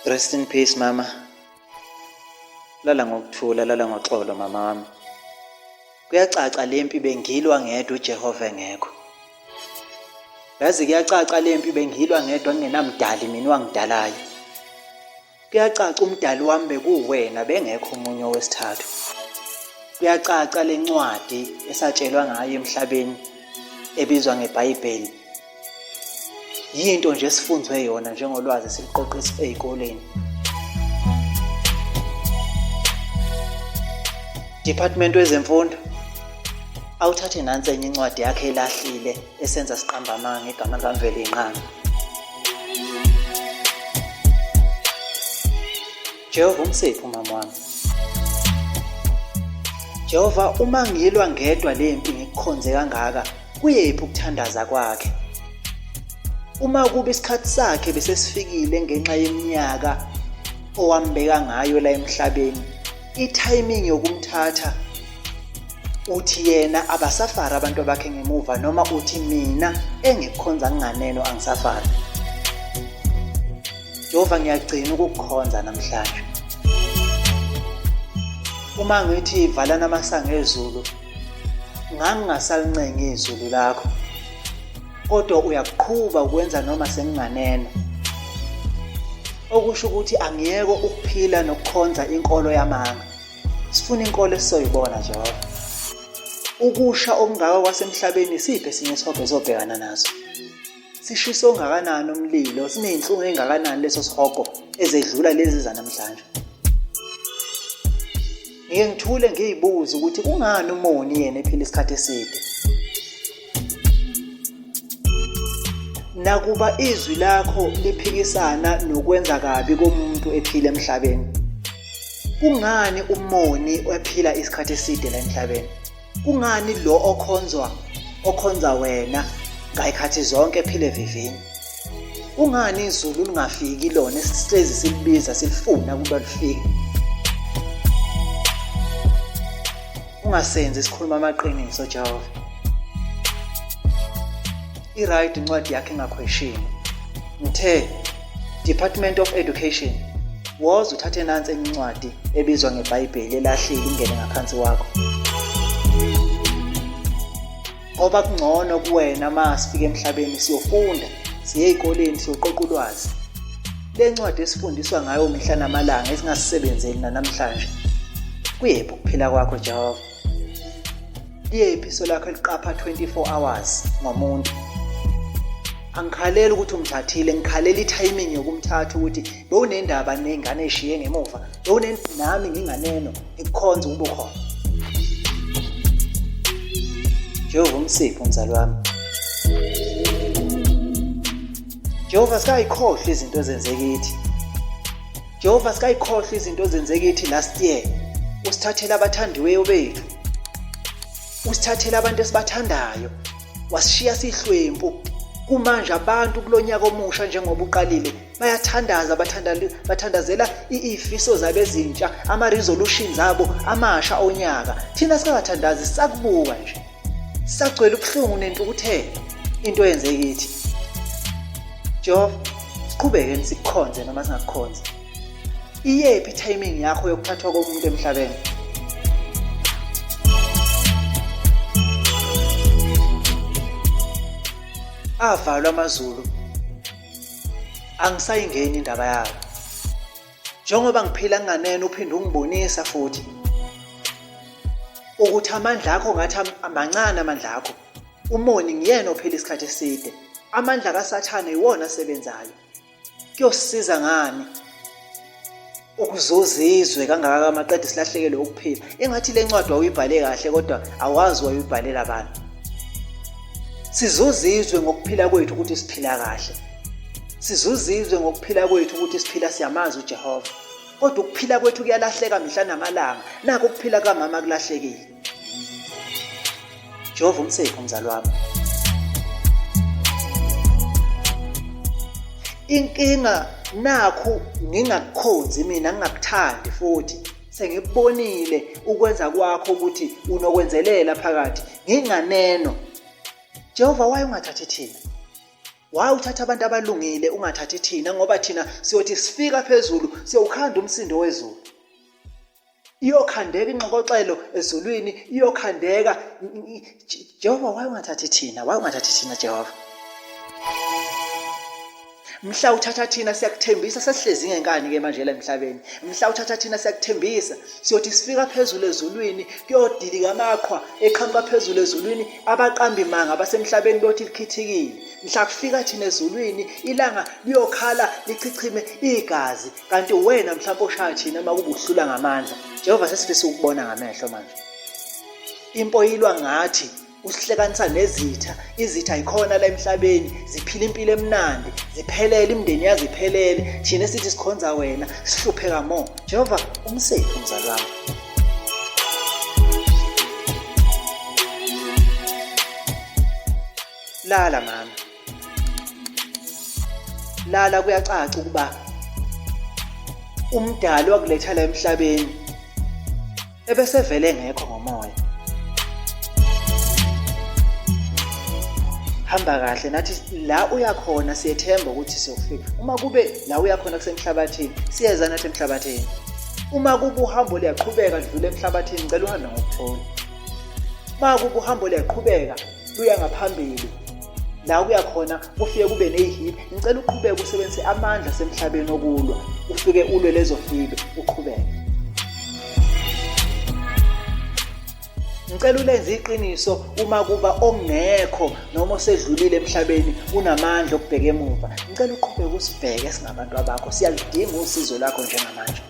Rest in peace mama. Lala ngokuthula, lala ngoxolo mama wami. Kuyacaca lempi bengilwa ngedwa uJehova engekho. Yazi kuyacaca lempi bengilwa ngedwa ngingenamdali mina wangidalayo. Kuyacaca umdali wami bekuwena bengekho omunye owesithathu. Kuyacaca lencwadi esatshelwa ngayo emhlabeni ebizwa ngeBhayibheli. Yinto nje esifunzwe yona njengolwazi siluqoqa ey'koleni. Department wezemfundo awuthathe nansi enye incwadi yakhe elahlile esenza siqamba amanga ngegama likaMvelinqangi. Jehova umsiphi umama wami. Jehova uma ngilwa ngedwa lempi ngikukhonze kangaka kuyephi ukuthandaza kwakhe? Uma kuba isikhathi sakhe besesifikile ngenxa yeminyaka owambeka ngayo la emhlabeni, i-timing yokumthatha uthi yena abasafari abantu abakhe ngemuva noma uthi mina engikukhonza nginganeno angisafari. Jehova ngiyagcina ukukukhonza namhlanje. Uma ngithi valana amasango ezulu ngangingasalincengi izulu lakho kodwa uyakuqhuba ukwenza noma senginganeno okusho ukuthi angiyeke ukuphila nokukhonza inkolo yamanga sifuna inkolo esizoyibona Jehova ukusha okungaka kwasemhlabeni siphe esinye isihogo esobhekana naso sishisa ongakanani umlilo siney'nhlungu ey'ngakanani leso sihogo ezedlula lezi zanamhlanje ngike ngithule ngiyibuze ukuthi kungani umoni yena ephila isikhathi eside nakuba izwi lakho liphikisana nokwenza kabi komuntu ephila emhlabeni kungani umoni ephila isikhathi eside la emhlabeni Kungani lo okhonzwa okhonza wena ngayikhathi zonke ephile vivini? Kungani izulu lingafiki lona esihlezi silibiza silifuna ukuba lifike? Ungasenzi sikhuluma amaqiniso Jehova. I-right incwadi yakhe ingakhweshini. Ngithe Department of Education woza uthathe nansi enye incwadi ebizwa ngeBhayibheli elahlile ingene ngaphansi kwakho ngoba kungcono kuwena uma sifika emhlabeni siyofunda siye ey'koleni siyoqoqa ulwazi le ncwadi esifundiswa ngayo mihla namalanga esingasisebenzeli nanamhlanje kuyephi ukuphila kwakho Jehova liyephi iso lakho eliqapha 24 hours ngomuntu angikhaleli ukuthi umthathile ngikhalela i-timing yokumthatha ukuthi bewunendaba ney'ngane eshiye ngemuva nami nginganeno ngikukhonza ukuba ukhona Jehova umsiphi umzali wami Jehova sikayikhohlwa izinto ezenzekithi Jehova sikayikhohlwa izinto ezenzekithi last year usithathela abathandiweyo bethu usithathela abantu esibathandayo wasishiya sihlwempu kumanje abantu kulonyaka omusha njengoba uqalile bayathandaza bathandazela izifiso zabo ezintsha ama-resolutions abo amasha onyaka thina sikakathandazi sisakubuka nje sisagcwele ubuhlungu nentukuthelo into eyenze kithi Jehova siqhubeke sikukhonze noma singakukhonzi iyephi i-timing yakho yokuthathwa komuntu emhlabeni avalwa amazulu angisayingeni indaba yawo njengoba ngiphila nginganene uphinde ungibonisa futhi ukuthi amandla akho ngathi amancane amandla akho umoni ngiyena ophila isikhathi eside amandla kaSathane iwona asebenzayo kuyosisiza ngani ukuzuza izwe kangaka maqede silahlekelwe ukuphila engathi le ncwadi wawuyibhale kahle kodwa awazi wayuyibhalela abantu sizuza izwe ngokuphila kwethu ukuthi siphila kahle sizuza izwe ngokuphila kwethu ukuthi siphila siyamazi uJehova kodwa ukuphila kwethu kuyalahleka mihla namalanga nakho ukuphila kamama kulahlekile Jehova umsiphi umzali wami inkinga nakhu ngingakukhonzi mina ngingakuthandi futhi sengikubonile ukwenza kwakho ukuthi unokwenzelela phakathi nginganeno Jehova waye ungathathi thina Why uthatha abantu abalungile ungathathi thina ngoba thina siyothi sifika phezulu siyowukhanda umsindo wezulu. Iyokhandeka inxokoxelo ezulwini, iyokhandeka. Jehova, why ungathathi thina? Why ungathathi thina Jehova? Mhla uthatha thina siyakuthembisa sesihlezi ngenkani ke manje la emhlabeni. Mhla uthatha thina siyakuthembisa siyothi sifika phezulu ezulwini kuyodilika amaqhwa eqhamuka phezulu ezulwini abaqambi manga basemhlabeni bothi likhithikile. Mhla kufika thina ezulwini ilanga liyokhala lichichime igazi kanti wena mhlawumbe oshaya thina uma kubuhlula ngamandla. Jehova sesifisa ukubona ngamehlo manje. Impo ilwa ngathi usihlekanisa nezitha izitha yikhona la emhlabeni ziphila impilo emnandi ziphelele imindeni yazo iphelele thina esithi sikhonza wena sihlupheka mo Jehova umsephi umzali wami lala mama lala kuyacaca ukuba umdali wakuletha la emhlabeni ebesevele engekho ngomoya. Hamba kahle nathi la uyakhona siyethemba ukuthi siyofika. Uma kube la uyakhona kusemhlabathini, siyeza nathi emhlabathini. Uma kuba uhambo liyaqhubeka lidlula emhlabathini, ngicela uhambe ngokuthula. Uma kuba uhambo liyaqhubeka luya ngaphambili, la kuya khona kufike kube neyihibe ngicela uqhubeke usebenzise amandla asemhlabeni okulwa ufike ulwe lezo hibe uqhubeke ngicela ulenze iqiniso uma kuba ongekho noma osedlulile emhlabeni unamandla okubheka emuva ngicela uqhubeke usibheke singabantu abakho siyaludinga usizo lakho njengamanje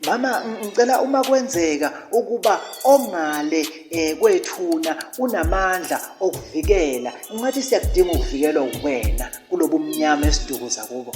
Mama ngicela uma kwenzeka ukuba ongale eh, kwethuna unamandla okuvikela ungathi siyakudinga ukuvikelwa uwena kulobu mnyama esidukuza kubo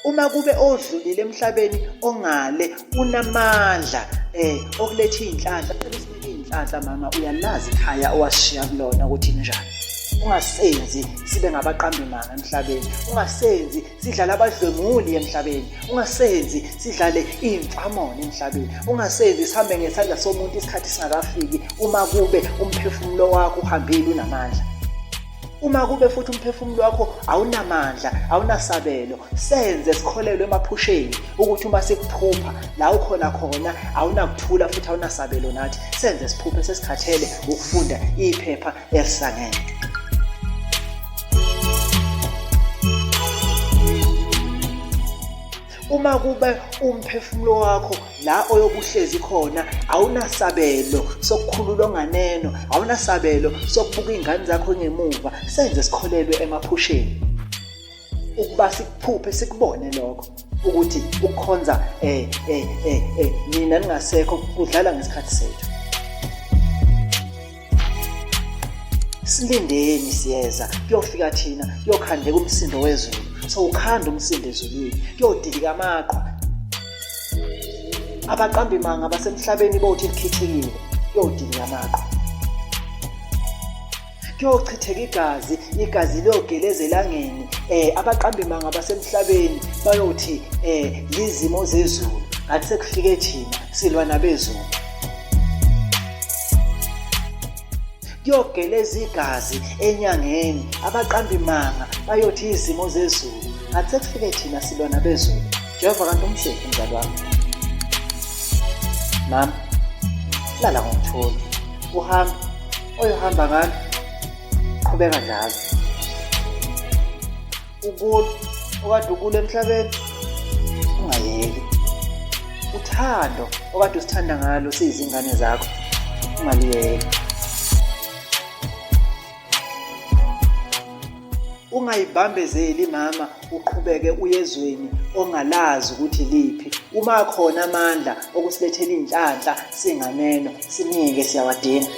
uma kube odlulile emhlabeni ongale unamandla eh okuletha izinhlanhla usinike izinhlanhla mama uyalazi ikhaya owashiya kulona ukuthi njani ungasenzi sibe ngabaqambi manga emhlabeni ungasenzi sidlale abadlwenguli emhlabeni ungasenzi sidlale iy'mfamona emhlabeni ungasenzi sihambe ngesandla somuntu isikhathi singakafiki uma kube umphefumulo wakho uhambile unamandla uma kube futhi umphefumulo wakho awunamandla awunasabelo senze sikholelwe emaphusheni ukuthi uma sikuphupha la ukhona khona awunakuthula futhi awunasabelo nathi senze siphuphe sesikhathele ukufunda iphepha esangene uma kube umphefumulo wakho la oyobuhlezi khona awunasabelo sokukhululwa nganeno awunasabelo sokubuka iy'ngane zakho ngemuva senze sikholelwe emaphusheni ukuba sikuphuphe sikubone lokho ukuthi ukukhonza eh eh eh, eh nina ningasekho kudlala ngesikhathi sethu silindeni siyeza kuyofika thina kuyokhandeka umsindo wezulu sowukhanda umsindo ezulwini kuyodilika amaqhwa abaqambi manga basemhlabeni bothi likhithikile kuyodilika amaqhwa kuyochitheka igazi igazi liyogeleza elangeni eh abaqambi manga basemhlabeni bayothi eh yizimo zezulu ngathi sekufike thina silwa nabezulu kuyogeleza igazi enyangeni abaqambi manga bayothi izimo zezulu ngathi sekufike thina silwa nabezulu Jehova kanti umsiphi mzali wami mama lala ngokuthula uhambe oyohamba ngalo qhubeka njalo ukulo okade ukulo emhlabeni ungayeki uthando okade usithanda ngalo siyizingane zakho ungaliyeki Ungayibambezeli mama uqhubeke uye ezweni ongalazi ukuthi liphi. Uma khona amandla okusilethela inhlanhla singaneno sinike siyawadinga.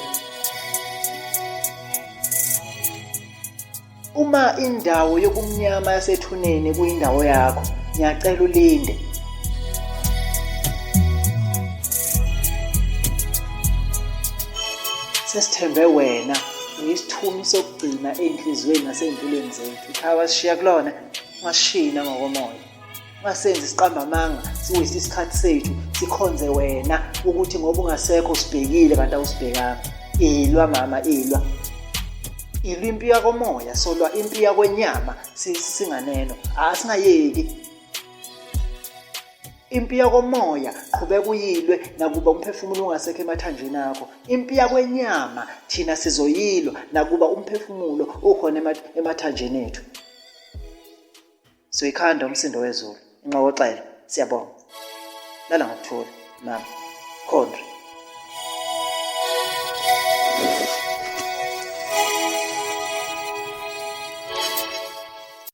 Uma indawo yobumnyama yasethuneni kuyindawo yakho, ngiyacela ulinde. Sesithembe wena uyisithumi sokugcina ey'nhliziyweni nasey'mpilweni zethu. Ikhaya wasishiya kulona, ungasishiyi nangokomoya. Ungasenzi siqamba amanga, siwise isikhathi sethu, sikhonze wena ukuthi ngoba ungasekho usibhekile kanti awusibhekanga. Ilwa mama, ilwa. Ilwa impi yakomoya, solwa impi yakwenyama singaneno. Asingayeki. Impi yakomoya qhubeka uyilwe nakuba umphefumulo ungasekho emathanjeni akho. Impi yakwenyama thina sizoyilwa nakuba umphefumulo ukhona emathanjeni ethu. Soyikhanda umsindo wezulu. Inxokoxelo. Siyabonga. Lala ngokuthula mama. Khondri.